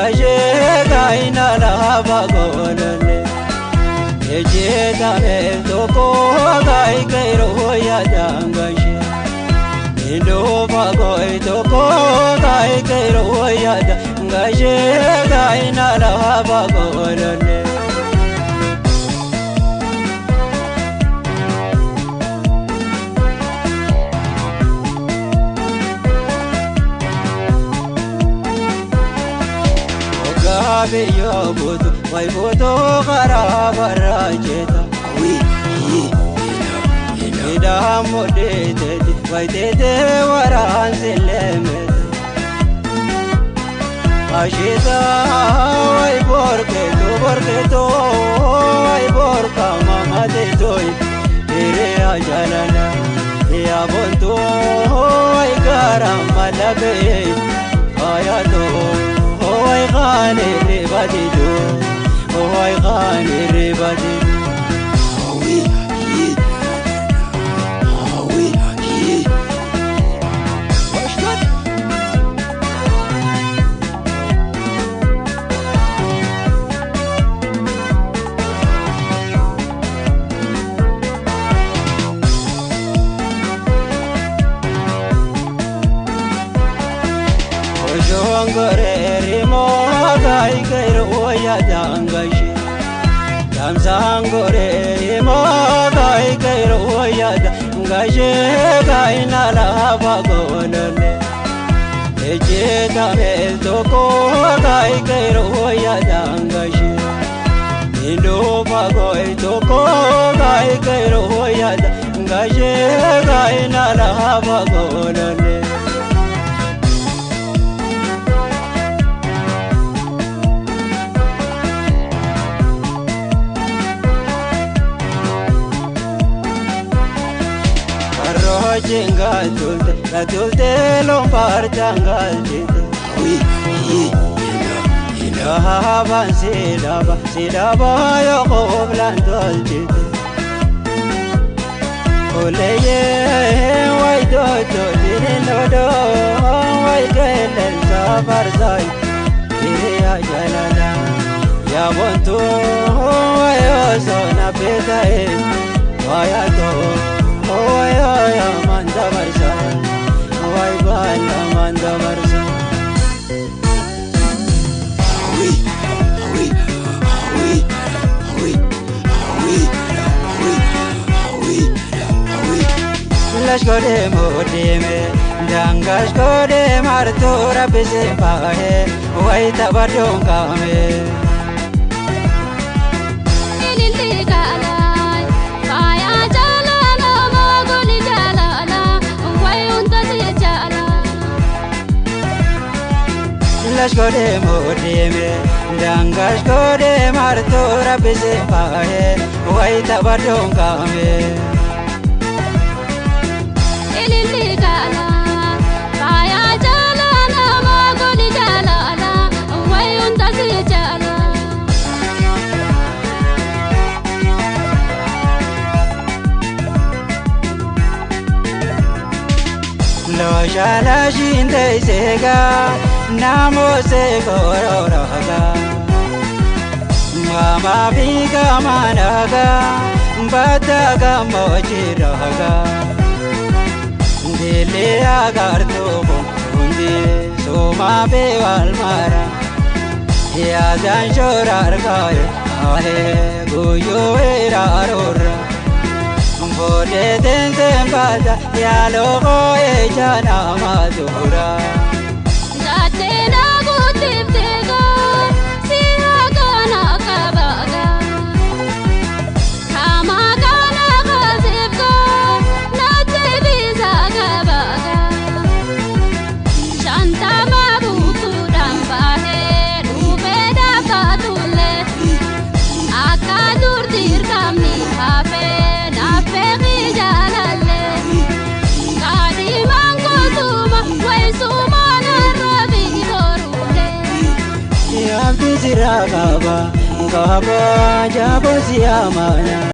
Gashee kaayina lafa goolole. Ejjeeta meeltoko kaayikeeroo yaadaan gashee. Indoofa gooyitoko kaayikeeroo yaadaan gashee kaayina lafa goolole. Gaabiyyoo buutu waybuutu karaa barraacheta. Hidhaan mudhiiteeti wayiteete waraansi leemete. Asheeta way borkeetu borkeetu way borka mamateetu hiriyaa jaalala yaabontu way gaara malakee faayatu way qaani ribatitu way qaani ribatitu. Gashee. Arroojin galtulte galtulte lombartaan galchite. Dhaabaan si dhaaba si dhaaba yoo qoblaan tolchite. Oleeyee way tolto dirinodoo way qilleensa farsaayi hiriyaa jaalala yaabontu way osoo na beeka'e waayatoo. Way amanda barsa, way bala amanda barsa. Lash godhe moodime, dangash godhe martuu rabbise faahe, way taphadhuun kaame. Ililli gaalaa faayaa jaalala moogoli jaalala wayi hundatti jaalala. Lash godhe moodime, dangash godhe martuu rabbise faahe, way taphadhuun kaame. Ililli gaalaa faayaa jaalala moogoli jaalala wayi hundatti jaalala. Looshalashiin teesseegaa namoose kororogaa Mama fi gamanagaa badda gammoojjiidhagaa Diillee agartuu hundi sumaa fi walmara yaadaan shoora argaayo ahee guyyuu iraaroorra. Booddee bata yaaloo ija nama dura. Gaachena guutifteegaa si haakaana qabaagaa. Kama kana kaasifgaa natti biisa qabaagaa. Shantama buutuudhaan baahee dhufee dhaabbatullee akka turti hirkamni hafee naffee jaalallee. Kaadhimaan kotuma wayisuma narra biitoruulee. Yaabdi sirraa qaba qaba jaaboo si amana.